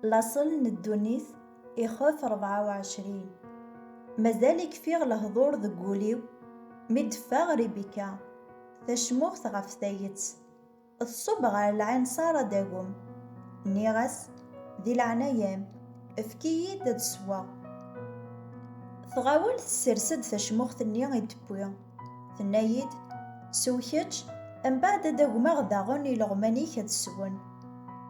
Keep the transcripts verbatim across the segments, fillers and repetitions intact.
Laṣel n ddunit, ixef rebɛa u ɛecrin. Mazal ikfiɣ lehdur deg wul-iw, mi d-teffeɣ Ribika, tacmuxt ɣef tayet, tṣubb ɣer lɛinṣer ad d-agem. Nniɣ-as, di leɛnaya-m, efk-iyi-d ad sweɣ. Tɣawel tessers-d tacmuxt-nni i d-tewwi. Tenna-yi-d, sew kečč, mbeɛd ad d-agmeɣ daɣen ileɣman-ik ad swen.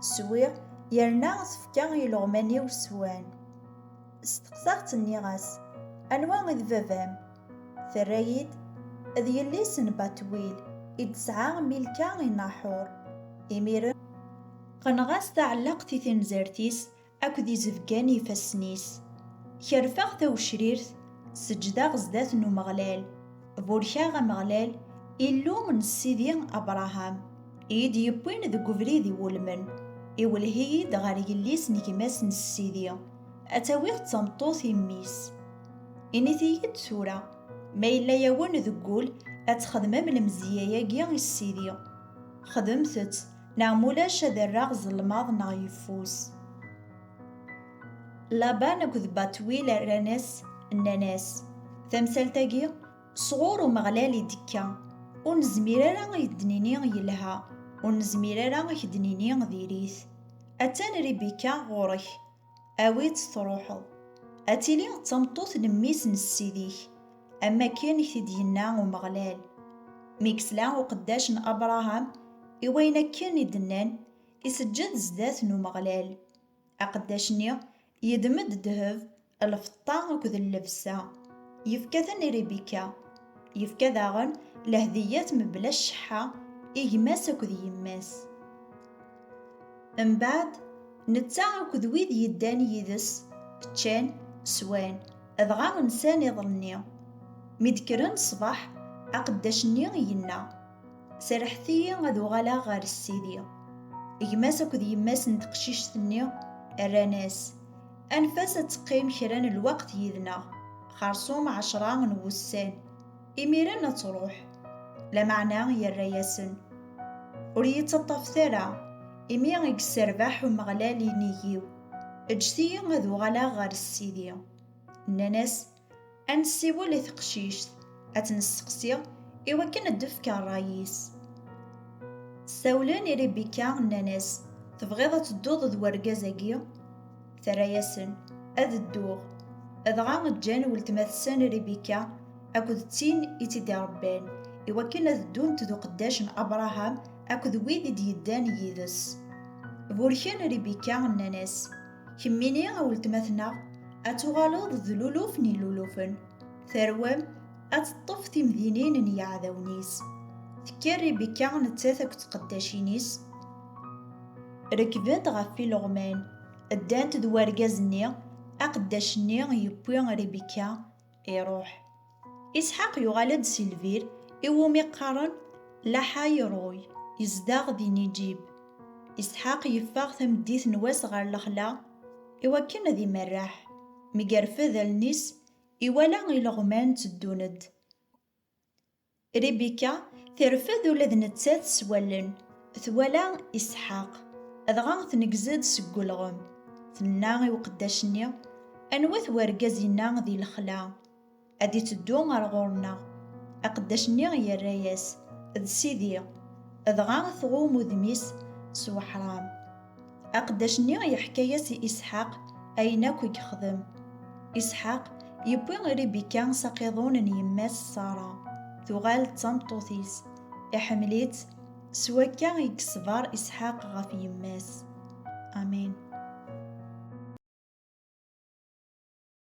Swiɣ, yerna tefka ileɣman-iw swan. Steqsaɣ-tt, nniɣ-as, anwa i d baba-m? Terra-yi-d, d yelli-s n Batwil i d-tesɛa Milka i Naḥur. Imiren, qqneɣ-as taɛellaqt i tinzert-is akked izebgan n ifassen-is. Kerfeɣ tawecrirt, seǧǧdeɣ zdat n Umeɣlal, burkeɣ Ameɣlal, Illu n Sidi Abṛaham, i yi-d-yewwin deg ubrid iwulmen, iwelleh-iyi-d ɣer yelli-s n gma-s n Sidi, ad tt-awiɣ d tameṭṭut i mmi-s. Init-iyi-d tura, ma yella-yawen deg wul ad txedmem lemzeyya-agi i Sidi. Xedmet-tt, neɣ mulac ad rreɣ zelmaḍ neɣ yeffus. Laban akked Batwil rran-as, nnan-as, tamsalt-agi sɣur Umeɣlal i d-tekka, ur nezmir ara ad k-d-nini yelha, ur nezmir ara ad k-d-nini diri-t. Attan Ribika ɣur-k, awi-tt truḥeḍ, ad tili d tameṭṭut n mmi-s n ssid-ik, am wakken i k-t-id-yenna Umeɣlal. Mi yesla uqeddac n Abṛaham i wayen akken i d-nnan, iseǧǧed zdat n Umeɣlal. Aqeddac-nni yeddem-d ddheb, lfeṭṭa akked llebsa, yefka-ten i Ribika. Yefka daɣen lehdiyat mebla cceḥḥa i gma-s akked yemma-s. Mbeɛd, netta akked wid yeddan yid-s ččan, swan, dɣa nsan iḍ-nni. Mi d-kkren ṣṣbeḥ, aqeddac-nni yenna, serrḥet-iyi ad uɣaleɣ ɣer sidi. Gma-s akked yemma-s n teqcict-nni rran-as, anef-as ad teqqim kra n lweqt yid-neɣ, xerṣum ɛecra n wussan, imiren ad truḥ. Lameɛna yerra-yasen, ur iyi-ttaṭṭafet ara, imi i yesserbaḥ Umeɣlal inig-iw, ǧǧet-iyi ad uɣaleɣ ɣer sidi. Nnan-as, ad nessiwel i teqcict, ad tt-nesteqsi i wakken ad d-tefk ṛṛay-is. Ssawlen i Ribika, nnan-as, tebɣiḍ ad tedduḍ d wergaz-agi? Terra-yasen, ad dduɣ. Dɣa ǧǧan weltma-tsen Ribika akked tin i tt-id-iṛebban, i wakken ad ddunt d uqeddac n Abṛaham akked wid i d-yeddan yid-s. Burken Ribika, nnan-as, kemmini a weltma-tneɣ, ad tuɣaleḍ d luluf n ilulufen. Tarwa-m ad teṭṭef timdinin n yiɛdawen-is. Tekker Ribika nettat akked tqeddacin-is, rekbent ɣef ileɣman, ddant d wergaz-nni, aqeddac-nni yewwi Ribika, iruḥ. Isḥaq yuɣal-d si lbir iwumi qqaren Laḥayruy, yezdeɣ di Nijib. Isḥaq yeffeɣ tameddit n wass ɣer lexla iwakken ad imerreḥ. Mi yerfed allen-is, iwala ileɣman tteddun-d. Ribika terfed ula d nettat s wallen, twala Isḥaq, dɣa tneggez-d seg ulɣem. Tenna i uqeddac-nni, anwa-t wergaz-inna di lexla? Ad iteddu ar ɣur-neɣ. Aqeddac-nni yerra-yas, d sidi. Dɣa tɣum udem-is s weḥram. Aqeddac-nni yeḥka-yas i Isḥaq ayen akk i yexdem. Isḥaq yewwi Ribika s aqiḍun n yemma-s Ṣara, tuɣal d tameṭṭut-is. Iḥemmel-itt s wakka i yeṣber Isḥaq ɣef yemma-s. Amin.